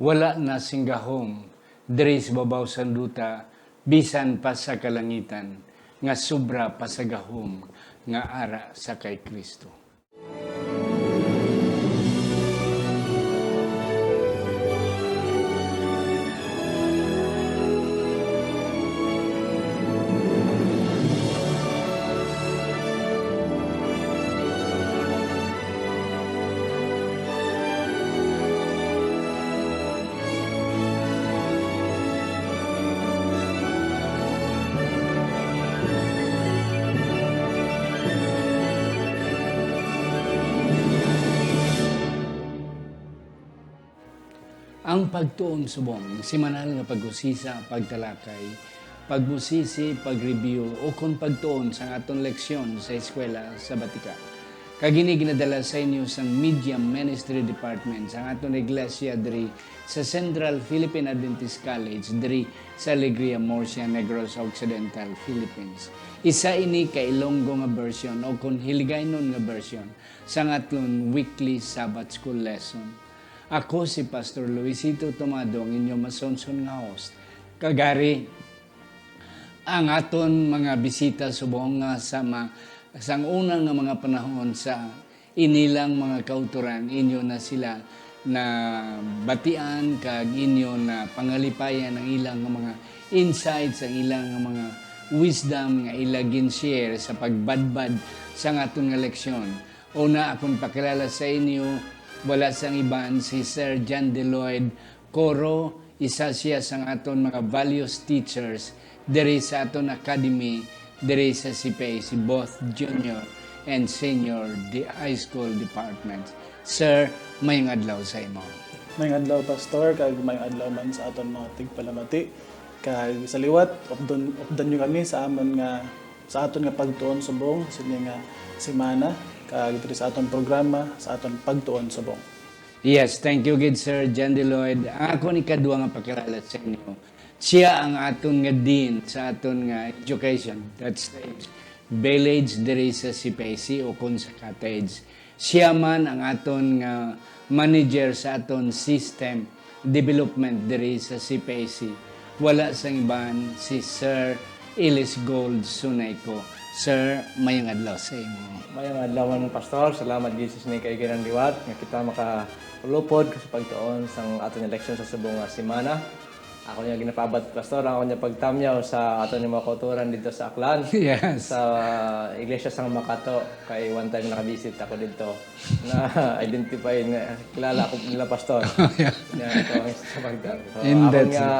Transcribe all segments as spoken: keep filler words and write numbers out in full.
Wala na sing gahom diri sa babaw sang duta, bisan pa sa kalangitan, nga sobra pa sa gahom nga ara sa kay Kristo. Ang pagtuon subong, semanal nga pag-usisa, pagtalakay, pagmusisi, pag-review, o kon pagtuon sang aton leksyon sa eskwela sa batika. Kag ini ginadala sa inyo sang Media Ministry Department sang aton iglesia diri sa Central Philippine Adventist College diri sa Alegria, Murcia, Negros Occidental, Philippines. Isa ini ka Ilonggo nga version o kon Hiligaynon nga version sang aton weekly Sabbath School lesson. Ako si Pastor Luisito Tomado, ang inyo masunson nga host. Kagari, ang aton mga bisita subong nga sa ma-, sang una nga mga panahon sa inilang mga kautoran, inyo na sila nabatian kag inyo na pangalipayan ang ilang nga mga insights, ang ilang nga mga wisdom nga ila gin-share sa pagbadbad sang aton nga leksyon. Una, akon pakilala sa inyo, wala sang iban si Sir John Deloyd Coro, isa siya sang aton mga values teachers diri sa aton academy, diri sa C P A C, both junior and senior di-, high school departments. Sir, mayong adlaw sa imo. Mayong adlaw, Pastor, kag mayong adlaw man sa aton mga tigpalamati. Kag sa liwat, updon, updan niyo kami sa amon nga, sa aton nga pagtuon subong sini nga semana, kag diri sa aton programa, sa aton pagtuon subong. Yes, thank you gid, Sir John Lloyd. Ang akon ikadua nga pakilala sa inyo, siya ang aton nga dean sa aton nga education, that stage, village diri sa C P A C o kon sa cottage. Siya man ang aton nga manager sa aton system development diri sa C P A C. Wala sang iban, si Sir Ilis Gold Sunayco. Sir, mayong adlaw sa imo. Mayong adlaw man, Pastor. Salamat gid sa sini kay ginang liwat nga kita makalupod sa pagtuon sang aton eleksyon sa subong nga semana. Ako niya ginapabat, Pastor, ako niya pagtamyaw sa aton nga mga kauturan dito sa Aklan. Yes. Sa Iglesia San Macato, kay one time nakabisit ako dito. Na-identify, na kilala ako nila, Pastor. Yeah. Niya, ito ang sa pagdang. So, In akon that nga,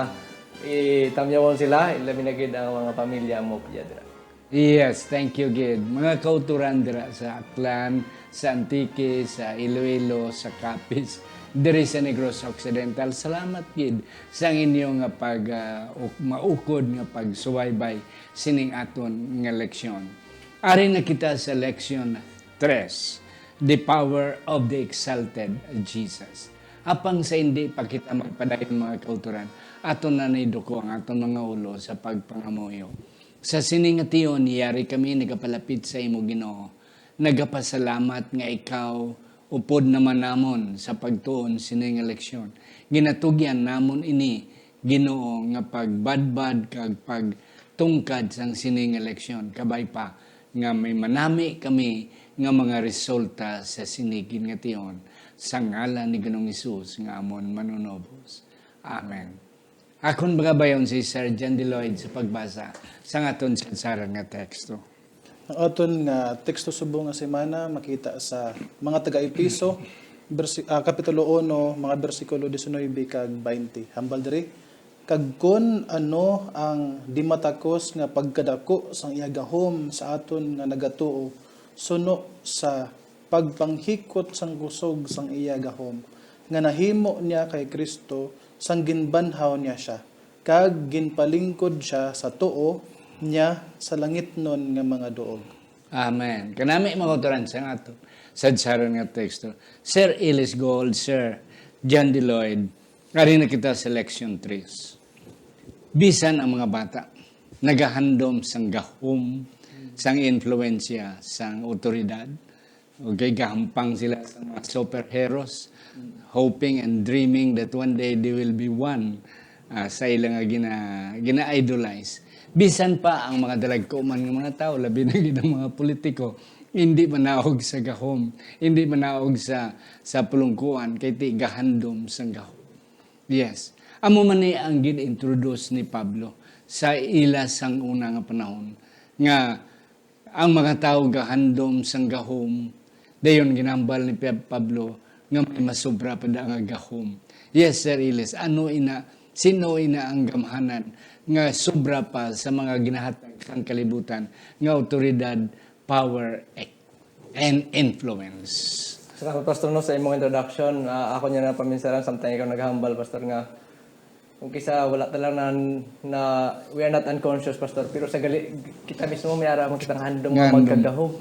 itamyawon sila, ilabi na gid ang mga pamilya mo, Piedra. Yes, thank you gid. Mga kauturan dira sa Aklan, sa Antique, sa Iloilo, sa Capiz, diri sa Negros Occidental. Salamat gid sa inyo nga pag, ah, uk-, maukod nga pagsubaybay sining aton nga leksyon. Ari na kita sa leksyon tres, The Power of the Exalted Jesus. Apang sa hindi pa kita magpadayon, mga kauturan, aton na niduko ang aton mga ulo sa pagpangamuyo. Sa sini nga tion, yari kami nagapalapit sa imo, Ginoo. Nagapasalamat nga ikaw upod naman namon sa pagtuon sini nga leksyon. Ginatugyan namon ini, Ginoo, nga pagbadbad kag pagtungkad sang sini nga leksyon. Kabay pa nga may manami kami nga mga resulta sa sini gid nga tion, sa ngalan ni Ginoong Hesus nga amon Manunubos. Amen. Akon pagabayon si Sir John Lloyd sa pagbasa sang aton sadsaran nga teksto. Ang aton nga teksto subong nga semana makita sa mga taga-Efeso, bersi-, ah, Kapitulo uno, mga bersikulo diecinuebe kag baynte. Hambal diri, "Kag kon ano ang di matakos nga pagkadako sang iya gahom sa aton nga nagatuo, suno sa pagpanghikot sang kusog sang iya gahom, nga nahimo niya kay Cristo, sang ginbanhaw niya sia, kag ginpalingkod sia sa tuo niya sa langitnon nga mga duog." Amen. Kanami, mga kauturan, sa aton sadsaran nga teksto. Sir Ellis Gold, Sir John D. Lloyd, ari na kita sa leksyon tres. Bisan ang mga bata nagahandom sang gahom, sang influensya, sang awtoridad, Okay, gahampang sila sa mga superheroes, hoping and dreaming that one day they will be one, ah, sa ila nga gina-, gina-idolize. Bisan pa ang mga dalagkuman nga mga tawo, labi na gid ang mga politiko, hindi manaog sa gahom, hindi manaog sa, sa pulungkuan, kay ti gahandom sang gahom. Yes. Amo man ni ang gin-introduce ni Pablo sa ila sang una nga panahon, nga ang mga tawo gahandom sang gahom, dayon ginambal ni Pia-, Pablo nga may masobra pa da nga gahom. Yes, Sir Iles, ano ina, sino ina ang gamhanan nga sobra pa sa mga ginahatag sang kalibutan nga awtoridad, power, and influence? Salamat, Pastor, no, sa imong introduction. Ah, ako niya na paminsaran, samtang ikaw naghambal, Pastor, nga kung kisa wala ta lang na, na, we are not unconscious, Pastor, pero sa gali, kita mismo may ara mo kitang handom nga Handom. magkagahom.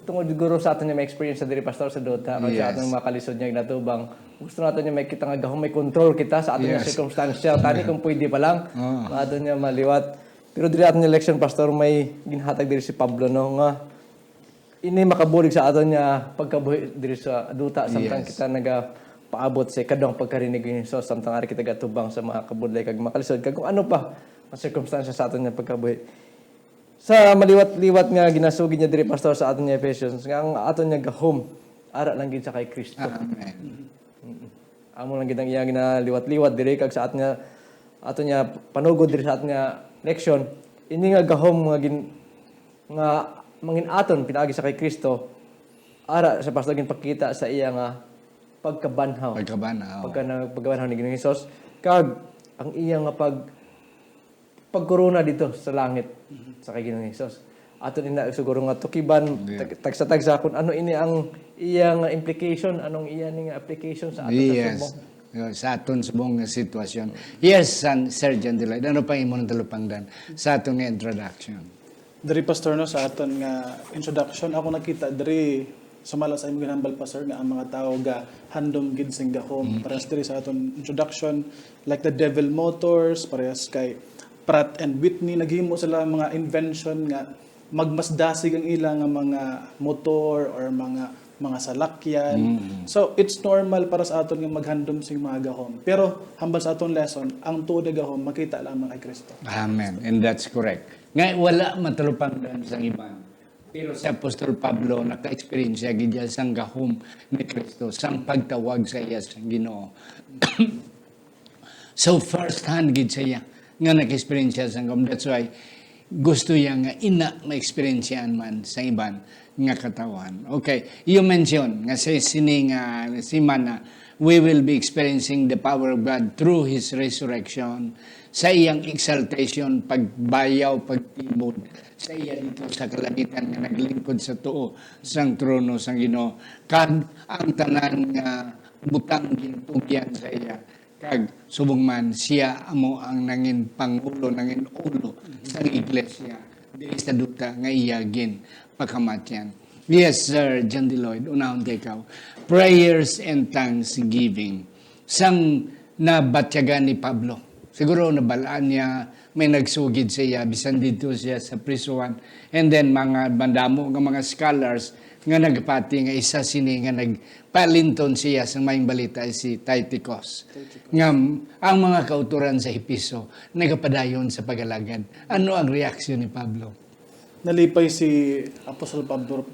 Tungod siguro sa aton nga may experience sa diri, Pastor, sa duta, kag sa Yes. aton mga kalisod nga ginatubang, gusto nato nga may kita nga gahom, may control kita sa aton nga Yes. circumstance. Tani kung pwede pa lang, Ah. nga aton nga maliwat. Pero diri aton nga leksyon, Pastor, may ginhatag diri si Pablo, no, nga ini makabulig sa aton nga pagkabuhi diri sa duta, samtang Yes. kita nagapaabot sa ikaduhang pagkarinig ni Jesus, samtang ari kita gatubang sa mga kabudlay kag makalisod, kag kung ano pa ang sirkumstansya sa aton nga pagkabuhi. Sa maliwat-liwat nga ginasugid niya diri, Pastor, sa aton nga Ephesians, nga ang aton nga gahom, ara lang gid sa kay Kristo. Amen. Mm. Amo lang gid ang iya ginaliwat-liwat diri, kag sa aton nga, aton nga panugod diri sa aton nga leksyon, ini nga gahom nga gin-, nga mangin-aton pinaagi sa kay Kristo, ara sa, Pastor, ginpakita sa iya nga pagkabanhaw. Pagkabanhaw. Pagka-, pagkabanhaw ni Ginoong Hesus, kag ang iya nga pag-, pagkorona dito sa langit sa kay Ginoong Hesus. Aton ina siguro nga tukiban, Yeah. tag-, tagsa-tagsa kung ano ini ang iya nga implication, anong iya ni nga application sa aton nga Yes. subong. Yo, sa aton subong nga sitwasyon. Yes, san-, Sir John Deloy, ano pa imong talupangdan sa aton nga introduction? Diri, Pastor, no, sa aton nga introduction, ako nakita diri, sumala sa imong ginhambal, Pastor, nga ang mga tawo gahandom gid sing gahom. Mm. Parehas diri sa aton introduction, like the Devil Motors, parehas kay Pratt and Whitney, naghimo sila mga invention nga magmasdasig ang ila nga mga motor or mga, mga salakyan. Mm. So, it's normal para sa aton nga maghandom sing mga gahom. Pero, hambal sa aton lesson, ang tuod nga gahom, makita lamang kay Kristo. Amen. And that's correct. Nga wala matalupangdan sang iban. Pero si Apostol Pablo naka-experience siya gid siya sang gahom ni Kristo, sang pagtawag sa iya sa Ginoo. So, first hand gid siya nga naka-experience siya sang gahom. That's why gusto niya nga ina ma-experience man sa iban nga katawhan. Okay, you mentioned nga sa sini nga semana, we will be experiencing the power of God through His resurrection, sa iyang exaltation, pagbayaw, pagtibod, sa iya dito sa kalangitan nga naglingkod sa tuo sang trono sang Ginoo, kag ang tanan nga butang gintugyan sa iya, kag subong man siya amo ang nangin pangulo, nangin ulo sang iglesia diri sa duta nga iya ginpakamatyan. Yes, Sir John Deloy, unahon kay ikaw. Prayers and thanksgiving. Sang nabatyagan ni Pablo, siguro nabalaan niya, may nagsugid sa iya, bisan didto siya sa prisuhan. And then, mga madamo nga mga scholars nga nagpati nga isa sini nga nagpalinton siya sa maayong balita ay si Tychicus. Tychicus. Nga ang mga kauturan sa Hepiso nagapadayon sa pag-alagad. Ano ang reaksyon ni Pablo? Nalipay si Apostol Pablo,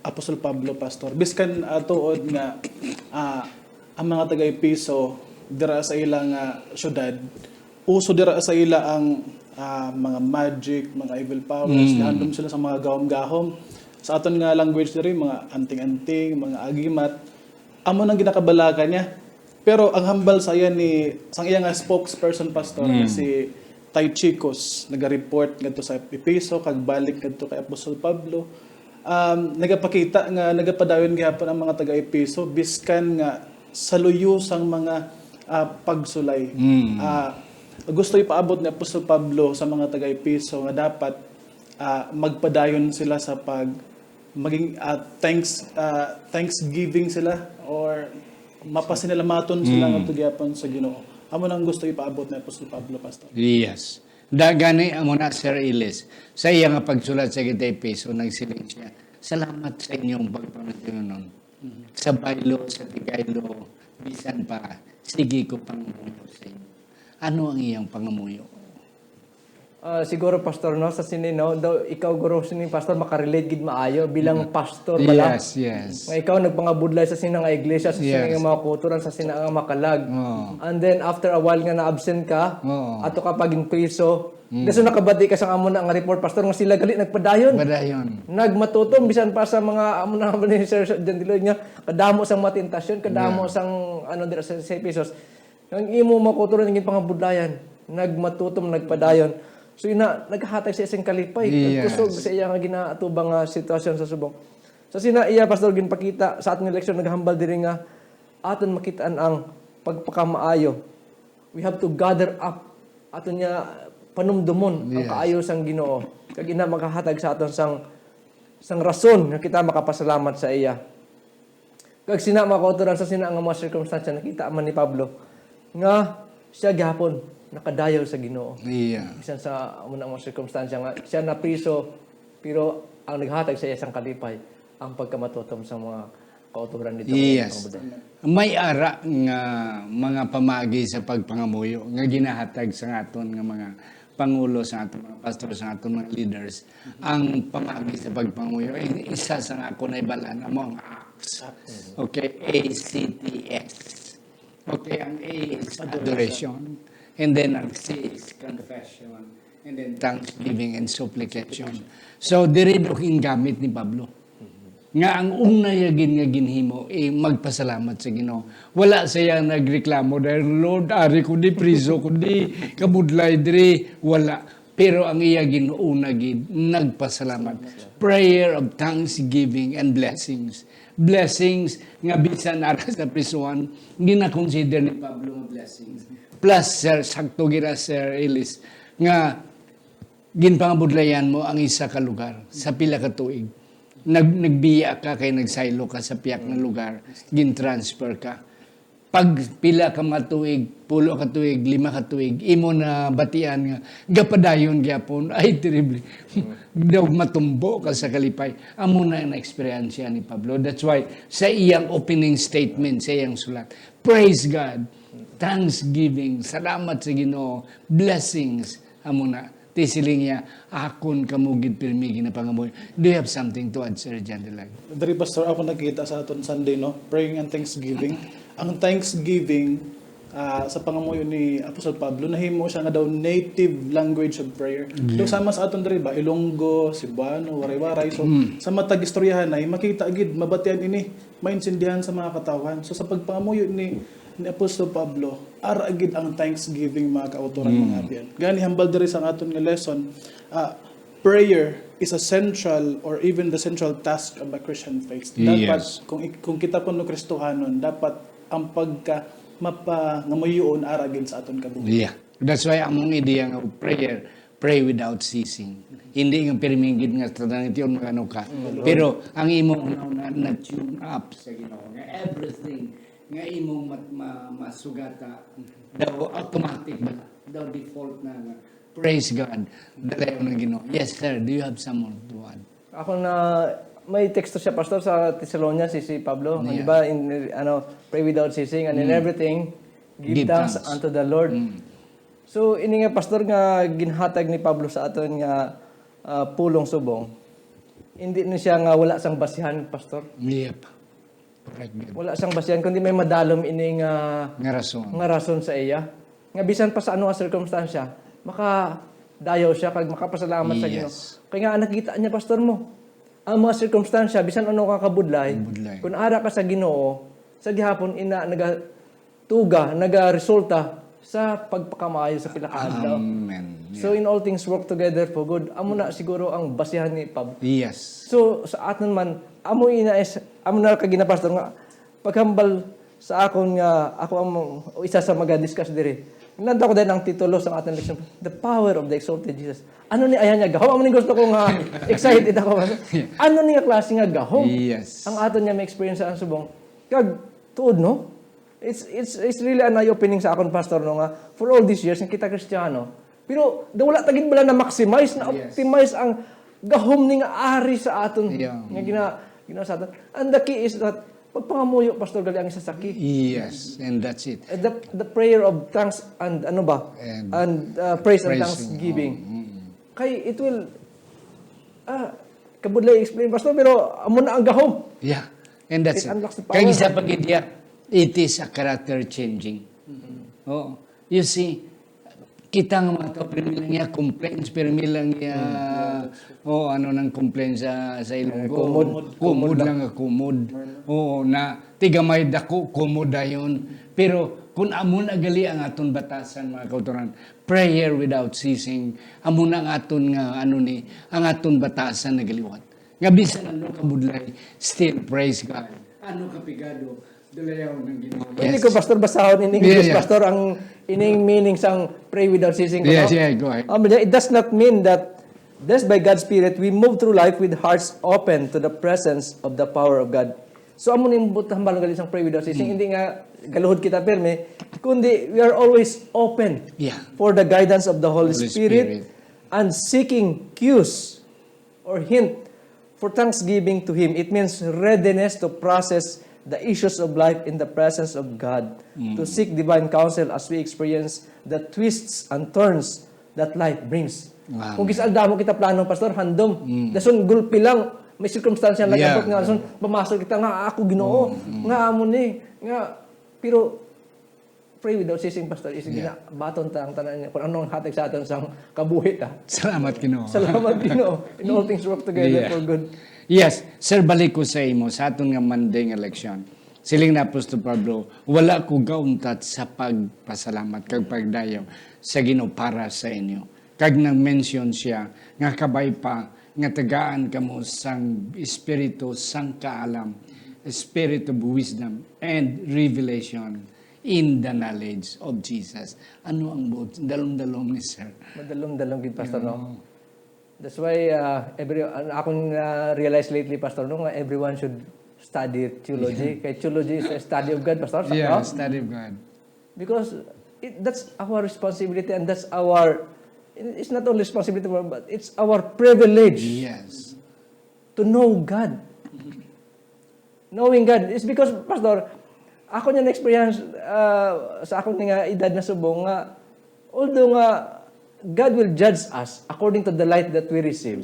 Apostol Pablo, Pastor. Biskan, ah, tuod nga, ah, ang mga taga-Efeso dira sa ila nga syudad, uso dira sa ila ang, ah, mga magic, mga evil powers, Mm. nahandom sila sa mga gahom-gahom. Sa aton nga language diri, mga anting-anting, mga agimat. Amo nang ginakabalakan niya. Pero ang hambal sa iya ni, sang iya nga spokesperson, Pastor, nga Mm. si Tychicus, naga-report ngadto sa Efeso, kag balik ngadto kay Apostol Pablo. Um, nagapakita nga nagapadayon gihapon ang mga taga-Efeso, biskan nga sa luyo sang mga, ah, pagsulay. Mm. Ah, gusto ipaabot ni Apostol Pablo sa mga taga-Efeso nga dapat, ah, magpadayon sila sa pag-, maging, ah, thanks-, ah, thanksgiving sila or mapasinalamaton sila Mm. ngadto gihapon sa Ginoo. Amo nang gusto ipaabot ni Apostol Pablo, Pastor. Yes. Da-, gani, amo na, Sir Iles. Sa iya nga pagsulat sa Gitay Piso, nagsiling siya, Salamat sa inyong pagpamatiyonon. Sa baylo, sa tigaylo, bisan pa, sige ko pangamuyo sa inyo. Ano ang iyang pangamuyo? Ah, siguro, Pastor, no, sa sini, no, daw, ikaw, guro, sini, Pastor, makarelate gid maayo bilang pastor pala. Yes, yes. Nga ikaw nagpangabudlay sa sina nga iglesia, sa sina Yes. nga mga kauturan, sa sina nga mga kalag. Oo. And then, after a while nga na-absent ka, Oo. ato ka paging priso, Mm. Gusto nakabati ka sa amo na nga report, Pastor, nga sila gali nagpadayon. Padayon. Nagmatutom, bisan pa sa mga amo na nga ni Sir John Diloy nga kadamo sang mga tentasyon, kadamo Yeah. sang, ano, dira sa, sa Ephesus. Ang imo mga kauturan nga ginpangabudlayan, nagmatutom, nagpadayon. So, ina, naghatag siya sing kalipay, Yes. nagkusog sa iya nga ginaatubang nga sitwasyon sa subong. Sa sina iya, Pastor, ginpakita sa aton nga leksyon, naghambal diri nga aton makitaan ang pagpakamaayo. We have to gather up. Aton niya panumdumon ang Yes. kaayo sang Ginoo. Kag ina makahatag sa aton sang, sang rason nga kita makapasalamat sa iya. Kag sina, mga kauturan, sa sina nga mga sirkumstansya, nakita man ni Pablo nga siya gihapon nakadayaw sa Ginoo. Iya. Bisan sa amo na mga sirkumstansya nga siya napriso, pero ang naghatag sa iya sang kalipay, ang pagkamatutom sa mga kauturan dito. Yes. May ara nga mga pamagi sa pagpangamuyo nga ginahatag sa aton nga mga pangulo, sa aton mga pastor, sa aton mga leaders, ang pamagi sa pagpangamuyo. I-, isa sa nga ako naibalaan amo ang acts. Okay, A C T S. Okay, ang A is adoration. And then ang C is confession. And then thanksgiving and supplication. So, diri do gingamit ni Pablo. Nga ang una ya gid nga ginhimo, eh, magpasalamat sa Ginoo. Wala siya nagreklamo dahil, "Lord, ari ko di priso, kundi kabudlay diri." Wala. Pero ang iya ginuna gid, nagpasalamat. Prayer of thanksgiving and blessings. Blessings nga bisan ara sa prisuhan, gina-consider ni Pablo nga blessings. Plus, Sir, sakto gira, Sir Ellis, nga ginpangabudlayan mo ang isa ka lugar sa pila ka tuig. Nag-, nagbiya ka kay nagsaylo ka sa pihak nga lugar, gin-transfer ka. Pag pila ka mga tuig, pulo ka tuig, lima ka tuig, imo na batian nga gapadayon gyapon. Ay, terrible. Daw matumbo ka sa kalipay. Amo na ang eksperyensya ni Pablo. That's why sa iyang opening statement, sa iyang sulat, "Praise God, thanksgiving, salamat sa Ginoo, blessings." Amo na. Ti siling niya, "Akon kamo gid pirmi ginapangamuyo." Do you have something to add, Sir John Dilag? Diri, Pastor, ako nakita sa aton Sunday, no? Praying and thanksgiving. Ang thanksgiving, ah, sa pangamuyo ni Apostol Pablo, nahimo siya nga daw native language of prayer. Yeah. So, sama sa aton diri ba, Ilonggo, Cebuano, Waray-Waray. So, Mm. sa matag istoryahanay, makita gid, mabatian ini, maintindihan sa mga katawhan. So, sa pagpangamuyo ni, ni Apostol Pablo, ara gid ang thanksgiving, mga kautoran, Mm. mga abyan. Gani, hambal diri sa aton nga lesson, ah, prayer is a central or even the central task of a Christian faith. Dapat, Yes. kung ik-, kung kita kuno Kristohanon, dapat ang pagka mapangamuyoon ara gid sa aton kabuhi. Yeah. That's why among ideya nga prayer, pray without ceasing. Hindi nga pirmi gid nga tanan tion magano ka. Mm. Pero ang imong una-una na-tune up sa Ginoo, nga everything nga imong mat-, ma-, masugata, daw automatic na, daw default na nga, "Praise God, dalayon ang Ginoo." Yes, sir. Do you have some more to add? Ako na, may teksto siya, Pastor, sa Tesalonia, si, si Pablo. Yeah. Di ba, in, ano, "Pray without ceasing, and in Mm. everything, give Give thanks thanks. unto the Lord." Mm. So, ini nga, Pastor, nga ginhatag ni Pablo sa aton nga, ah, pulong subong, hindi ni siya nga wala sang basihan, Pastor. Yep. Correct, good. Wala sang basihan, kundi may madalom ini nga Nga rason. nga rason sa iya. Nga bisan pa sa ano nga sirkumstansya, makadayaw siya kag makapasalamat sa Ginoo. Yes. Kay nga nakita niya, Pastor, mo, ang mga sirkumstansya, bisan ano ka kabudlay, Kabudlay. kung ara ka sa Ginoo, sa gihapon ina nagatuga, nagaresulta sa pagpakamaayo sa pila ka adlaw. Amen. So, Yeah. in all things work together for good. Amo na siguro ang basihan ni Pab-, Yes. So, sa aton man, amo ina is, amo na ka ginapastor nga, paghambal sa akon nga, ako ang isa sa maga-discuss diri. Nanda ko din ang titulo sa aton leksyon, The Power of the Exalted Jesus. Ano ni, ayan niya, gahom. Amo ni gusto ko nga, excited ako. Ano ni nga klase nga gahom? Yes. Ang aton niya may experience sa subong. Kag, tuod, no? It's, it's, it's really an eye-opening sa akon, Pastor, no, nga for all these years, nga kita Kristiyano, pero da-, wala ta gid bala na-maximize, Yes. na-optimize ang, gahom ni nga ari sa aton, Yeah. nga gina-, ginawa sa aton. And the key is that pagpangamuyo, Pastor, gali ang isa sa key. Yes, and that's it. Uh, the, the prayer of thanks and, ano ba? And And, uh, praise and praising. Thanksgiving. Oh, mm. Kay it will, ah, kabudlay explain, Pastor, pero amo na ang gahom. Yeah, and that's It it. Unlocks the Kay power. Isa pa gid, yeah, it is a character changing. Mm-hmm. Oo. You see, kita nga mga tao, pirmi lang niya complaints, pirmi lang niya, Mm. oh, ano nang complaints sa, sa Ilonggo? Kumod. Kumod Kumod lang. lang nga kumod. Mm. Oo, na tigamay dako, kumod dayon. Pero kung amo na gali ang aton batasan, mga kautoran, prayer without ceasing, amo na ang aton nga, ano ni, ang aton batasan nagaliwat. Nga bisan ano kabudlay, still praise God. Ano kapigado, dalayaw ng Ginoo. Pwede Yes. ko, Pastor, basahon in English, Yeah, yeah. Pastor, ang ining meaning sang pray without ceasing, Yes, no? Yeah, go ahead. Um, it does not mean that just by God's Spirit, we move through life with hearts open to the presence of the power of God. So, amo ni ang butang balong gali sang pray without ceasing. Hmm. Hindi nga galuhod kita pirmi, kundi we are always open Yeah. for the guidance of the Holy Holy Spirit Spirit. and seeking cues or hint for thanksgiving to Him. It means readiness to process the issues of life in the presence of God, Mm. to seek divine counsel as we experience the twists and turns that life brings. Amen. Kung gisaldamo kita plano, Pastor, handom. Mm. Dason gulpi lang, may sirkumstansya Yeah. nag-abot nga, dason pamasok kita nga, "Ako, Ginoo, Mm, mm. nga amo ni, nga," pero pray without ceasing, Pastor, is Yeah. ginabaton ta ang tanan niya kung anong hatag sa aton sang kabuhi ta. Salamat, Ginoo. Salamat, Ginoo. In all things work together Yeah. for good. Yes, sir, balik ko sa imo, sa aton nga Monday nga leksyon. Siling na Apostol Pablo, "Wala ko gauntat sa pagpasalamat kag pagdayaw sa Ginoo para sa inyo." Kag nag-mention siya nga kabay pa nga tagaan kamo sang espiritu sang kaalam, spirit of wisdom and revelation in the knowledge of Jesus. Ano ang buot? Dalom-dalom ni sir. Madalom-dalom gid, Pastor, no? Yeah. That's why, uh, every, ang akong, uh, realize lately, Pastor, no, nga everyone should study theology. Yeah. Kay theology is a study of God, Pastor, sakto? Yeah, study of God. Because it, that's our responsibility and that's our, it's not only responsibility, but it's our privilege Yes. to know God. Knowing God is because, Pastor, ako niya na-experience, ah, sa akong nga edad na subong nga, although nga God will judge us according to the light that we receive.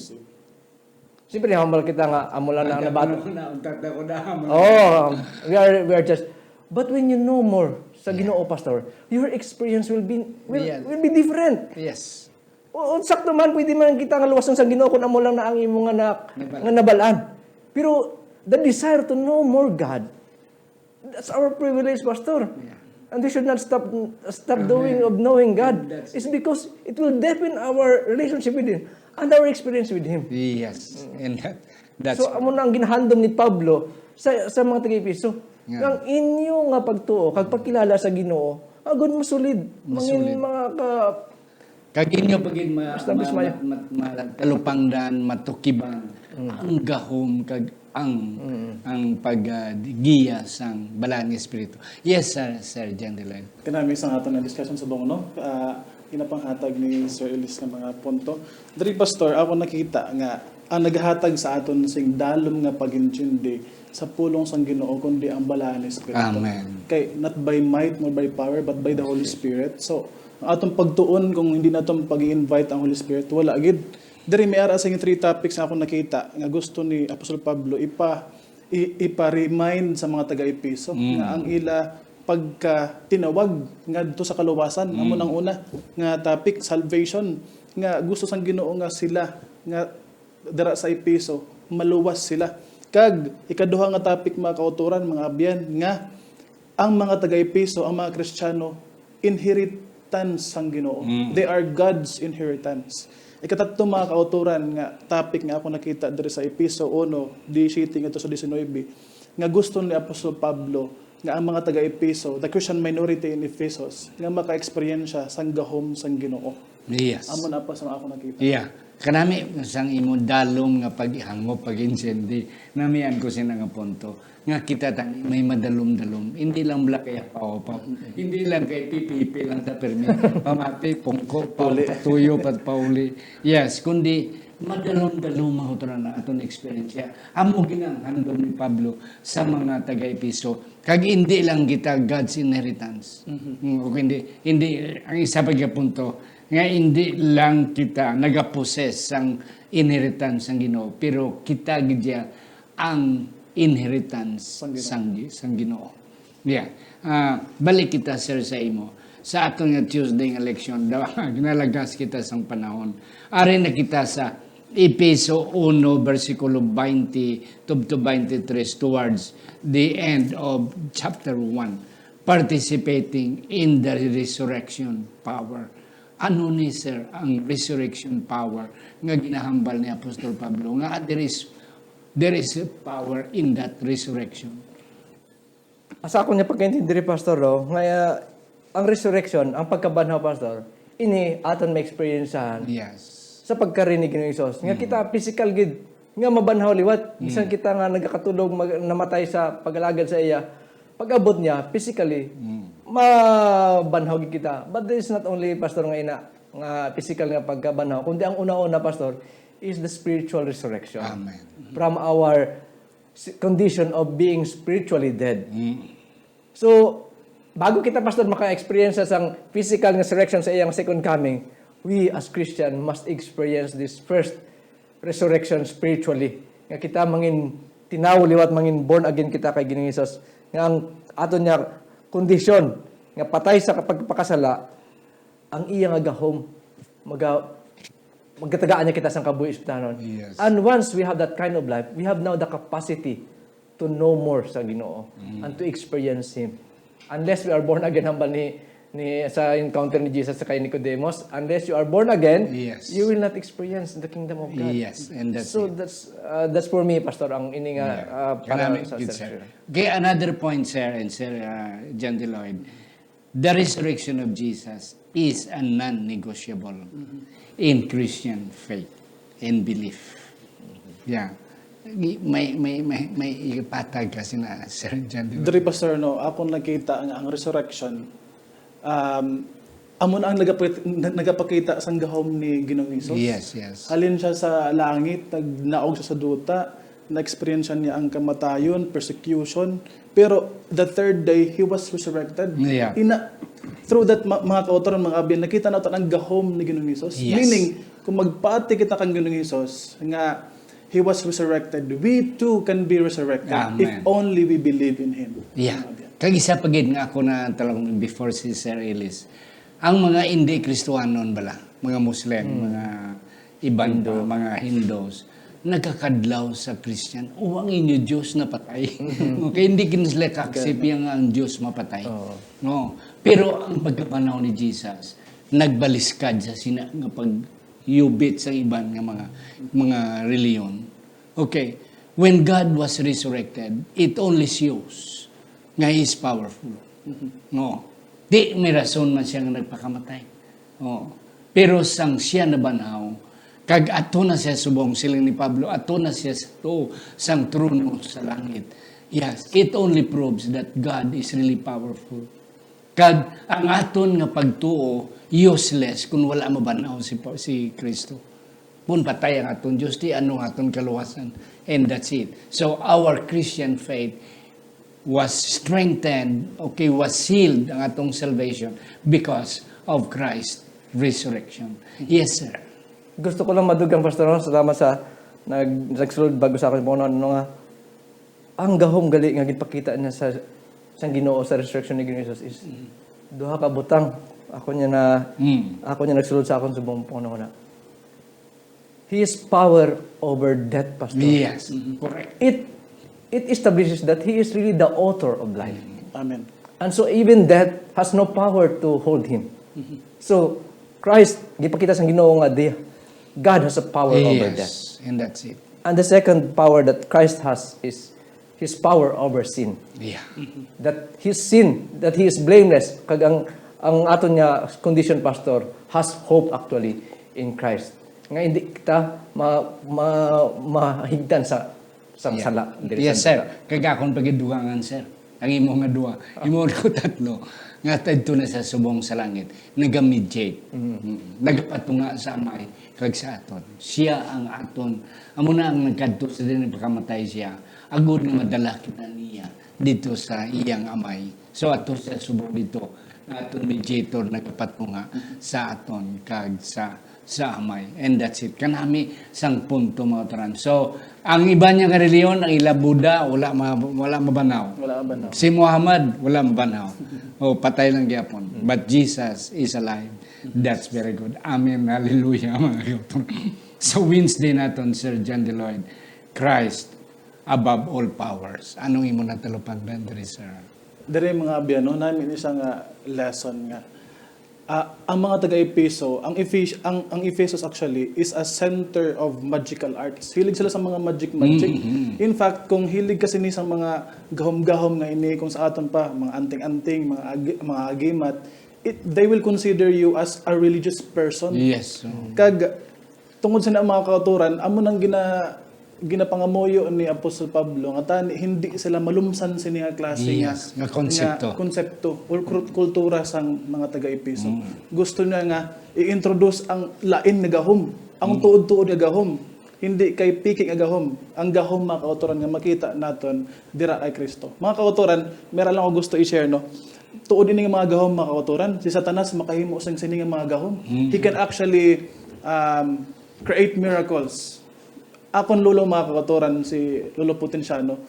Siyempre, humble kita nga, amo lang na ang nabato. Nauntat ako na, mga Oh, we are, we are just, but when you know more sa Yeah. Ginoo, Pastor, your experience will be, will, Yes. will be different. Yes. O, o, sakto man, pwede man kita nga luwason sa Ginoo kung amo lang na ang imo nga na-, Nabal-an. nga nabal-an. Pero the desire to know more God, that's our privilege, Pastor. Yeah. And we should not stop, stop Amen. doing of knowing God. And that's It's because it will deepen our relationship with Him and our experience with Him. Yes. Mm. And that, that's So, amo na ang ginahandom ni Pablo sa, sa mga taga-Efeso. Yeah. Nga ang inyo nga pagtuo, kag pagkilala sa Ginoo, agud masulid. Masulid. Mangin mga ka-, Kag inyo pa gid ma-, Basta ma-, bismaya. ma-, ma-, ma-, talupangdan, matukiban, Mm. ang gahom kag ang, Mm. ang pag, ah, di-, giya sang Balaan nga Espiritu. Yes, sir, Sir John Deloy. Kanami sa aton nga discussion subong, no? Ah, ginapanghatag ni Sir Ellis nga mga punto. Diri, Pastor, ako nakita nga ang nagahatag sa aton sing dalom nga pag-intindi sa pulong sang Ginoo, kundi ang Balaan nga Espiritu. Amen. Kay, "Not by might nor by power, but by the Holy Spirit." So, ang atong pagtuon, kung hindi naton pag-i-invite ang Holy Spirit, wala gid. Diri may ara sa three topics nga akong nakita nga gusto ni Apostol Pablo ipa-, i-, ipa-remind sa mga taga-Efeso Mm. nga ang ila pagkatinawag ngadto sa kaluwasan, Mm. amo nang una nga topic, salvation, nga gusto sang Ginoo nga sila nga dira sa Efeso, maluwas sila. Kag ikaduha nga topic, mga kautoran, mga abyan, nga ang mga taga-Efeso, ang mga Kristiyano, inheritance sang Ginoo. Mm. They are God's inheritance. Ikatatlo, mga kautoran, nga topic nga ako nakita diri sa Efeso uno, disisiete ngadto sa diecinuebe, nga gusto ni Apostol Pablo nga ang mga taga-Efeso, the Christian minority in Ephesus, nga maka-eksperyensya sang gahom sang Ginoo. Yes. Amo na pa sa ako nakita. Yeah. Kanami sang imo dalom nga paghangop, pag-intindi, namian ko sina nga punto. Nga kita tani may madalom-dalom. Hindi lang bala kay hapaw-hapaw. Hindi lang kay pipipi lang ta permi. Pamati, pungko, pa-, Pauli. patuyo, pat-, pauli. Yes, kundi Madalom-dalom ang utro na aton eksperyensya. Amo gid ang handom ni Pablo sa mga taga-Efeso. Kag hindi lang kita God's inheritance. Mm, o hindi, hindi, ang isa pa nga punto, nga hindi lang kita nagaposes sang inheritance sang Ginoo, pero kita gid siya ang inheritance Sang Ginoo. sang, sang Ginoo. Yeah. Ah, balik kita, sir, sa imo. Sa aton nga Tuesday nga leksyon, daw, ginalagas kita sang panahon. Ari na kita sa Efeso uno, bersikulo twenty to, to twenty-three, towards the end of chapter one, participating in the resurrection power. Ano ni, sir, ang resurrection power nga ginahambal ni Apostol Pablo? Nga there is, there is a power in that resurrection. Sa akon nga pagkaintindi, Pastor, no, nga, uh, ang resurrection, ang pagkabanhaw, Pastor, ini aton ma-experiencehan Yes. sa pagkari ni Ginoong Hesus. Nga Mm. kita physical gid, nga mabanhaw liwat. Bisan Mm. kita nga nagakatulog, mag-, namatay sa pag-alagad sa iya, pag-abot niya, physically, Mm. mabanhaw gid kita. But this is not only, Pastor, nga ina, nga physical nga pagkabanhaw, kundi ang una-una, Pastor, is the spiritual resurrection. Amen. From our s-, condition of being spiritually dead. Mm. So, bago kita, Pastor, maka-experience sa sang physical nga resurrection sa iyang second coming, we as Christian must experience this first resurrection spiritually. Nga kita mangin tinawo liwat, mangin born again kita kay Ginoong Jesus. Nga ang aton niya kondisyon nga patay sa pagpakasala, ang iya nga gahom, maga-, magatagaan niya kita sang kabuhi sa tanan. Yes. And once we have that kind of life, we have now the capacity to know more sa Ginoo Mm. and to experience Him. Unless we are born again, hambal ni, ni, sa encounter ni Jesus sa kay Nicodemus, unless you are born again, Yes. you will not experience the kingdom of God. Yes, and that's So it. that's, uh, that's for me, Pastor, ang ini nga, Yeah. uh, para Kanami, sa good, sir. scripture. Okay, another point, sir, and sir, uh, John De Lloyd. The resurrection of Jesus is a non-negotiable Mm-hmm. in Christian faith and belief. Yeah. May, may, may, may ipatag ka sina Sir John, di ba? Diri, Pastor, no, akon nakita nga ang resurrection, um, amo na ang nagapakit-, na-, nagapakita sang gahom ni Ginoong Hesus. Yes, yes. Halin siya sa langit, nagnaog siya sa duta, na-experience niya ang kamatayon, persecution, pero the third day, he was resurrected. Yeah. Ina, through that, ma-, mga kautoran, mga abyan, nakita naton ang gahom ni Ginoong Hesus. Yes. Meaning, kung magpati kita kang Ginoong Hesus, nga He was resurrected, we too can be resurrected Amen. if only we believe in Him. Yeah. Mga abyan. Kag isa pa gid nga ako na talagang before si Sir Ellis, ang mga hindi Kristohanon bala, mga Muslim, Hmm. mga iban pa, Hindu. mga Hindus, nagakadlaw sa Christian, "O, ang inyo Diyos napatay." Mhm. Okay, hindi gid sila ka-accept Ganun. yang ang Diyos mapatay. Oo. No. Pero ang pagkabanaw ni Jesus, nagbaliskad sa sina nga pagyubit sa iban nga mga, mga reliyon. Okay, when God was resurrected, it only shows nga He is powerful. Mhm. No. Di may rason man siya nga nagpakamatay. Oh. Pero sang siya nabanhaw, kag ato na siya subong, siling ni Pablo, ato na siya sa tuo sang trono sa langit. Yes, it only proves that God is really powerful. Kag ang aton nga pagtuo useless kung wala mabanhaw si Pa-, si Kristo. Kung patay ang aton Dios, di ano ang aton kaluwasan. And that's it. So, our Christian faith was strengthened, okay, was sealed ang atong salvation because of Christ's resurrection. Yes, sir. Gusto ko lang madugang, Pastor, no? Salamat sa nag-, nagsulod bago sa akon, ano nga, ang gahom gali nga ginpakita niya sa, sa Ginoo sa resurrection ni Ginoong Jesus is Mm. duha ka butang. Ako niya na, Mm. ako niya nagsulod sa akon subong po na. He is power over death, Pastor. Yes, Mm-hmm. correct. It, it establishes that He is really the author of life. Mm. Amen. And so even death has no power to hold Him. Mm-hmm. So, Christ, gipakita sa Ginoo nga di, God has a power over death. Yes, and that's it. And the second power that Christ has is His power over sin. Yeah. That His sin, that He is blameless, kag ang, ang aton nga condition, Pastor, has hope actually in Christ. Nga hindi kita ma-, ma-, mahigdan sa, sa Yeah. sala, diri Yes, sa sir. sala. Kag akon pagidugangan, sir. Ang imo nga duha, imo ko tatlo, nga tadto na sa subong sa langit, naga-mediate. Mm. Mm. Nagapatunga sa Amay kag sa aton. Siya ang aton, amo na ang nagkadto sa din pagkamatay siya, agud nga madala kita niya dito sa iyang Amay. So, ato siya subong dito, nga aton mediator nagapatunga sa aton kag sa sa Amay. And that's it. Kanami sang punto, mga turan. So, ang iba niya nga reliyon, ang ila Buddha, wala ma-, wala mabanaw. Wala mabanaw. Si Muhammad, wala mabanaw. O, patay lang gyapon. Mm. But Jesus is alive. That's very good. Amen. Hallelujah, mga turan. So, Wednesday naton, Sir John De Lloyd, Christ above all powers. Anong imo natalupangdan diri, sir? Diri, mga abyan, no, nami ni siya nga lesson nga, ah, ang mga taga-Efeso, ang Ephes-, ang, ang Ephesus actually is a center of magical arts. Hilig sila sa mga magic-magic. Mm-hmm. In fact, kung hilig ka sini sa mga gahom-gahom nga ini, kung sa aton pa, mga anting-anting, mga agi-, mga agimat, it, they will consider you as a religious person. Yes. Kag tungod sa na, mga kautoran, amo nang gina-, ginapangamuyo ni Apostol Pablo nga tani hindi sila malumsan sini nga klase nga, Yes, nga konsepto. nga konsepto or kru-, kultura sang mga taga-Efeso. Mm. Gusto niya nga i-introduce ang lain nga gahom, ang Mm. tuod-tuod nga gahom. Hindi kay piki nga gahom, ang gahom, mga kautoran, nga makita naton dira kay Kristo. Mga kautoran, meron lang ako gusto i-share, no? Tuod ini nga mga gahom, mga kautoran. Si Satanas makahimo sing sini nga mga gahom. Mm. He can actually, um, create miracles. Akon lolo, mga kautoran, si Lolo Potensiano,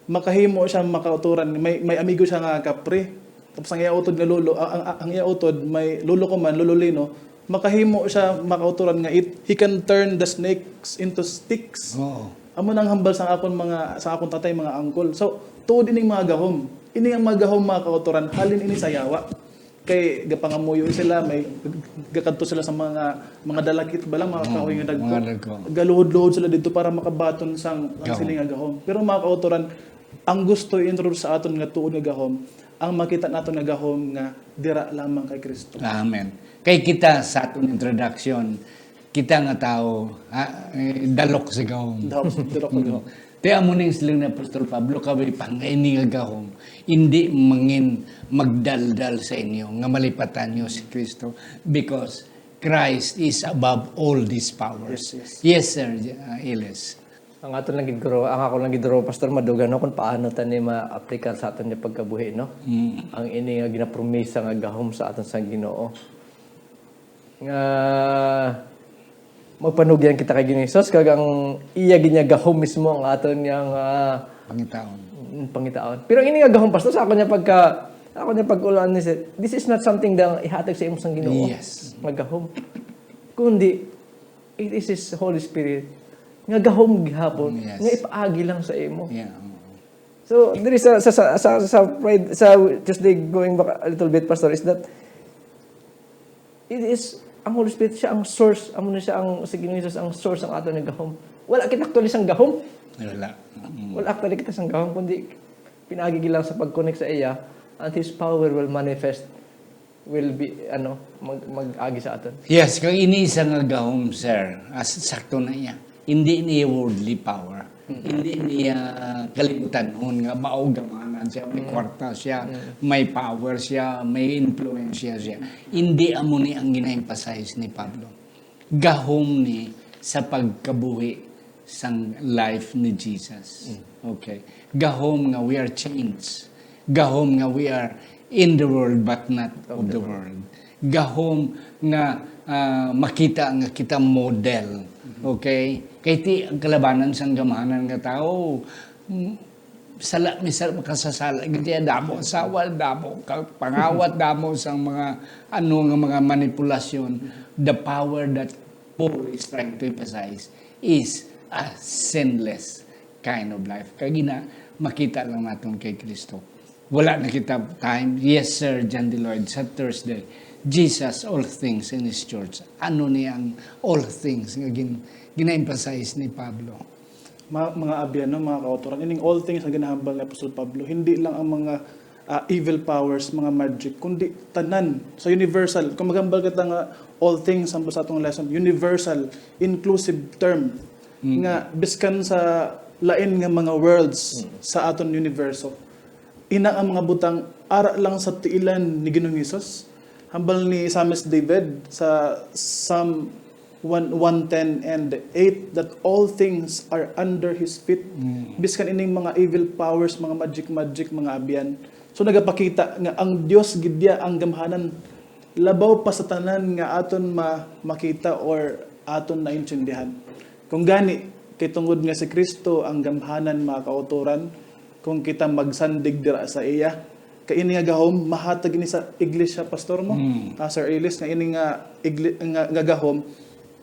makahimo siya, mga kautoran, may, may amigo siya nga kapre. Tapos ang iya utod nga lolo, ang, ang, ang iya utod, may lolo ko man, Lolo Lino, makahimo siya, mga kautoran, nga it, he can turn the snakes into sticks. Oo. Amo nang hambal sa akon mga, sa akon tatay, mga angkol. So, tuod ining mga gahom. Ini ang mga gahom, mga kautoran, halin ini sa yawa. Kay gapangamuyo sila, may gakadto sila sa mga, mga dalakit bala, mga Oo, kahoy nga dagko. mga dagko. Galuhod-luhod sila didto para makabaton sang, ang Gahom. sini nga gahom. Pero, mga kautoran, ang gusto i-introduce sa aton nga tuod nga gahom, ang makita naton nga gahom nga dira lamang kay Kristo. Amen. Kay kita sa aton introduction, kita nga tawo, ha, eh, dalok sa gahom. Dalok, dalok sa gahom. Kaya amo ning siling ni Apostol Pablo, kay pang ini nga gahom, hindi mangin magdaldal sa inyo nga malipatan niyo si Kristo, because Christ is above all these powers. Yes, yes. Yes, sir, uh, Iles. Ang aton lang gid, guro, ang ako lang gid, guro, Pastor, madugan, no, kung paano ta ni ma-aplikar sa aton nga pagkabuhi, no? Mm. Ang ini nga ginapromisa nga gahom sa aton sa Ginoo. Nga magpanugyan kita kay Ginoong Jesus, kag ang iya gid nga gahom mismo ang aton nga, ah, Pangitaon. mm, pangitaon. Pero ini nga gahom, Pastor, sa ako niya pagka, ako niya pag-ulan ni sir, this is not something that ihatag sa imo sang Ginoo. Yes. Nga gahom. Kundi, it is His Holy Spirit nga gahom gihapon, Yes. nga ipaagi lang sa imo. Yeah, oo. So, diri sa, sa, sa, sa, sa Friday, sa Tuesday, going back a little bit, Pastor, is that it is, ang Holy Spirit, siya ang source, amo na siya ang, si Ginoong Jesus ang source ang aton nga gahom. Wala kita actually sang gahom. Wala. Mm. Wala actually kita sang gahom, kundi pinaagi lang sa pag-connect sa iya, and His power will manifest, will be, ano, mag-, mag-agi sa aton. Yes, kag ini isa nga gahom, sir. As, sakto na iya. Hindi niya worldly power. Mm. Hindi niya kalibutanhon nga mao gamhanan siya, may Mm. kwarta siya, Mm. may power siya, may influensya siya. Hindi amo ni ang gina-emphasize ni Pablo. Gahom ni sa pagkabuhi sang life ni Jesus. Mm. Okay. Gahom nga we are changed. Gahom nga we are in the world but not of the world. Gahom nga, ah, makita nga kita model. Mhm. Okay? Kay ti ang kalabanan sang gamhanan nga tawo, mm, sala, misal makasasala gid siya, damo asawa, damo ka pangawat, damo sang mga ano nga mga manipulasyon. The power that Paul is trying to emphasize is a sinless kind of life. Kag ina, makita lang naton kay Kristo. Wala na kita time. Yes, Sir John De Lloyd, sa Thursday. Jesus, all things in His church. Ano ni ang all things nga gin-, gina-emphasize ni Pablo? Ma-, mga abyan, no, mga kautoran, ining all things nga ginahambal ni Apostol Pablo, hindi lang ang mga, ah, evil powers, mga magic, kundi tanan sa universal. Kung maghambal kita nga all things, sample sa atong lesson, universal, inclusive term, Mm. nga biskan sa lain nga mga worlds Mm. sa aton universo, Ina ang mga butang ara lang sa tiilan ni Ginoong Hesus. Hambal ni Psalmist David sa Psalm one, one ten and eight that all things are under His feet. Biskan ining mga evil powers, mga magic-magic, mga abyan. So nagapakita nga ang Dios gid ya ang gamhanan labaw pa sa tanan nga aton ma-, makita or aton naintindihan. Kung gani, kay tungod nga si Kristo ang gamhanan, mga kautoran, kung kita magsandig dira sa iya, kay ini nga gahom mahatag ini sa iglesia, pastor mo, Mm. ah, Sir Ellis, nga ini nga igli-, nga, nga gahom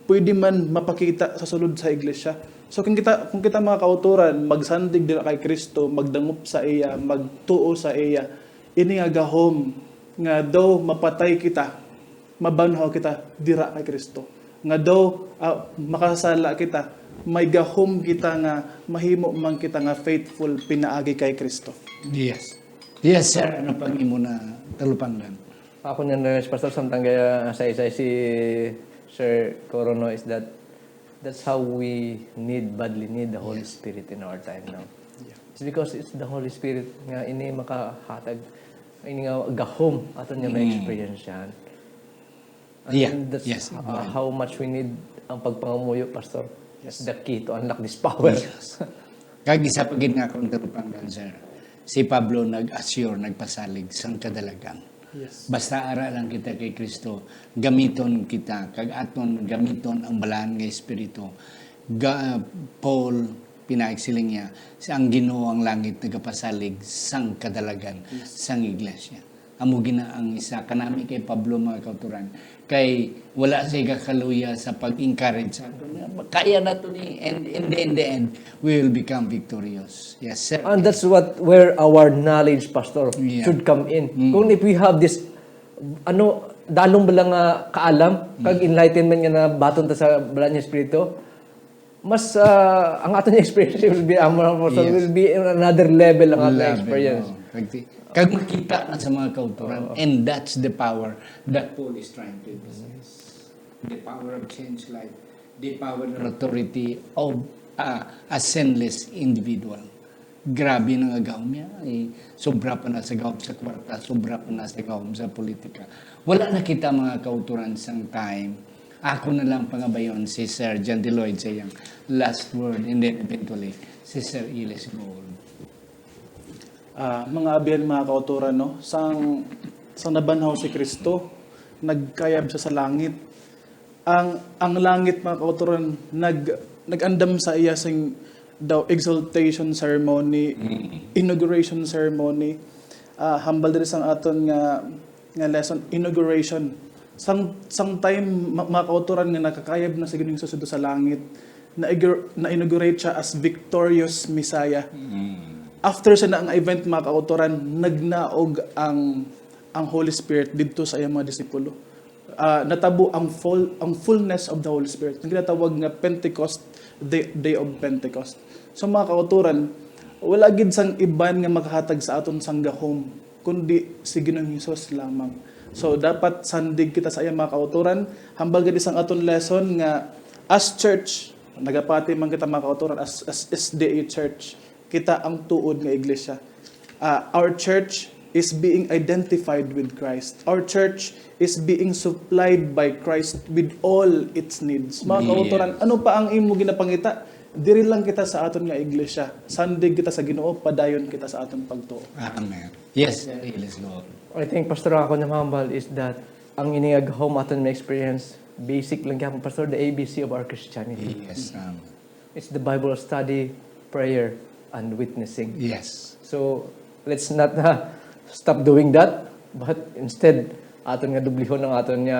pwede man mapakita sa sulod sa iglesia. So kung kita, kung kita, mga kautoran, magsandig dira kay Kristo, magdangop sa iya, magtuo sa iya, ini nga gahom nga daw mapatay kita, mabanhaw kita dira kay Kristo. Nga daw, ah, makasala kita, may gahom kita nga mahimo man kita nga faithful pinaagi kay Kristo. Yes. Yes, sir. Ano pang imo na talupangdan? Ako niyan, Pastor, samtang kaya sa isa si Sir Corono is that that's how we need, badly need the Holy Yes. Spirit in our time now. Yeah. It's because it's the Holy Spirit nga ini makahatag, ini nga gahom aton nga Mm. ma-experience yan. And Yeah. That's Yes, uh, go ahead. How much we need ang pagpangamuyo, Pastor. Yes. The key to unlock this power. Yes. Kag isa pa gid nga akong talupangdan, sir. Si Pablo nag-assure, nagpasalig sang kadalagan. Yes. Basta ara lang kita kay Kristo, gamiton kita, kag aton gamiton ang Balaan nga Espiritu. Ga-, Paul, pinaig siling niya, "Ang Ginoo ang langit nagapasalig sang kadalagan Yes. sang iglesia." Amo gina ang isa kanami kay Pablo, mga kautoran, kay wala siya gakaluya sa pag-encourage sa aton nga, "Kaya nato ni, and in the, in the end, we will become victorious." Yes, sir. And that's what, where our knowledge, Pastor, Yeah. should come in. Mm. Kung if we have this, ano, dalom ba lang nga kaalam, kag Mm. enlightenment nga nabaton ta sa Balaan nga Espiritu, mas, ah, ang aton experience will be, ah, more, more, Yes. will be in another level ang aton Level, experience. oo. Kag ti-, kag makita na sa mga kautoran. Oo. And that's the power that Paul is trying to emphasize. The power of change life. The power and authority of, ah, a sinless individual. Grabe na nga gahom niya. Eh, sobra pa na sa gahom sa kwarta, sobra pa na sa gahom sa politika. Wala na kita, mga kautoran, sang time. Ako na lang pangabayon si Sir John Lloyd sa iyang last word, and then eventually, si Sir Iles Gold. Ah, mga abyan, mga kautoran, no? Sang, sang nabanhaw si Kristo, nagkayab siya sa langit. Ang, ang langit, mga kautoran, nag-, nag-andam sa iya sing daw exaltation ceremony, Mm. inauguration ceremony. Ah, hambal diri sang aton nga, nga lesson, inauguration. Sang, sang time, ma-, mga kautoran, nga nakakayab na si Ginoong Jesus dito sa langit, na, na-inaugurate siya as victorious Messiah. Mm. After sa na ang event, mga kautoran, nagnaog ang, ang Holy Spirit didto sa iyang mga disipulo. Ah, natabo ang full, ang fullness of the Holy Spirit. Ang ginatawag nga Pentecost, the day of Pentecost. So, mga kautoran, wala gid sang iban nga makahatag sa aton sang gahom, kundi si Ginoong Hesus lamang. So, dapat sandig kita sa iya, mga kautoran. Hambal gid sang aton lesson nga as church, nagapati man kita, mga kautoran, as, as S D A church, kita ang tuod nga iglesia. Ah, our church is being identified with Christ. Our church is being supplied by Christ with all its needs. Mga Yes. kautoran, ano pa ang imo ginapangita? Diri lang kita sa aton nga iglesia. Sandig kita sa Ginoo, padayon kita sa aton pagtuo. Amen. Yes, Sir Iles Gold. I think, Pastor, ako na mahambal is that ang ini nga gahom aton may experience, basic lang gyapon, Pastor, the A B C of our Christianity. Yes, amen. It's the Bible study, prayer, and witnessing. Yes. So, let's not, uh, stop doing that, but instead, aton nga dublihon ang aton nga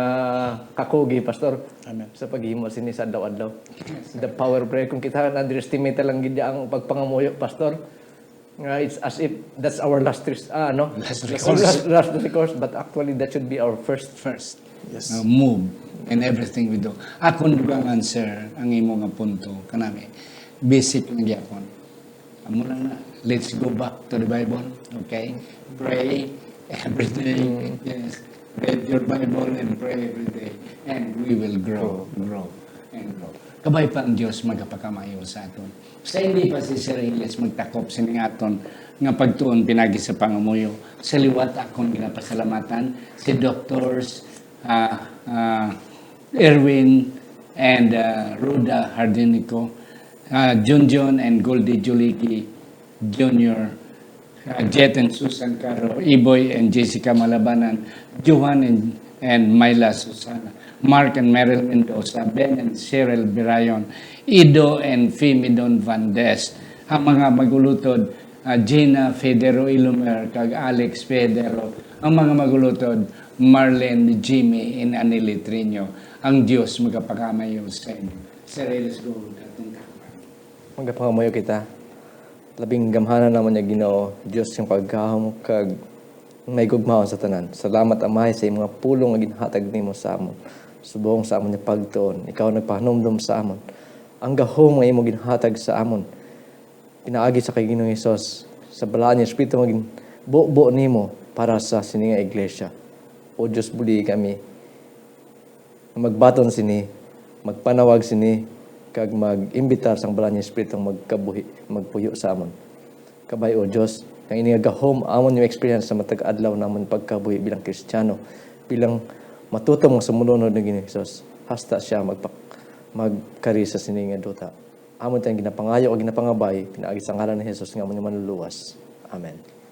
kakugi, Pastor, Amen. sa paghimo sini sa adlaw-adlaw. Yes, sir. The power of prayer. Kung kita na-underestimate lang gid ang pagpangamuyo, Pastor, nga it's as if that's our last res-, ah, ano? Last That's our recourse. last, last recourse, but actually, that should be our first First. Yes. uh, move in everything we do. Akon dugangan, sir, ang imo nga punto kanami. Basic lang gyapon. Amo na na. Let's go back to the Bible, okay? Pray every day. Mm. Yes. Read your Bible and pray every day. And we will grow, grow, and grow. Kabay pa ang Dios magapakamayo sa aton. Sa hindi pa si Sir Elias magtakop sining aton nga pagtuon pinagi sa pangamuyo. Sa liwat akon ginapasalamatan si Doctors ah, ah, Erwin and ah, Rhoda Hardinico, ah, Junjun and Goldie Juliki Junior, ah, Jet and Susan Caro, Iboy and Jessica Malabanan, Johan and, and Myla Susana, Mark and Meryl Mendoza, Ben and Cheryl Birayon, Ido and Fimidon Van Des, ang mga magulutod, ah, Gina Federo Ilomer kag Alex Federo, ang mga magulutod, Marlene, Jimmy, and Annie Litrino. Ang Dios magapakamayo sa inyo. Sir, let's go. Atong takpan. Magapangamuyo kita. Labing gamhanan namon nga Ginoo, Dios nga pagahom kag may gugmaon sa tanan. Salamat, Amay, sa imong mga pulong nga ginhatag nimo sa amon. Subong sa amon nga pagtuon, ikaw nagpahanumdom sa amon. Ang gahom nga imo ginhatag sa amon, pinaagi sa kay Ginoong Hesus, sa balaan nga Espiritu nga ginbubo nimo para sa sini nga iglesia. O Dios, bulihi kami nga magbaton sini, magpanawag sini, kag mag-imbitar sang balaan nga Espiritu nga magkabuhi, magpuyo sa amon. Kabay, O Dios, nga ini nga gahom amon yung experience sa matag adlaw namon pagkabuhi bilang Kristiyano, bilang matutom nga sumulunod ni Ginoong Hesus, hasta siya magpak-, magkari sa sini nga duta. Amo tang ginapangayo ug ginapangabay pinaagi sa ngalan ni Jesus nga amon nga Manluluwas. Amen.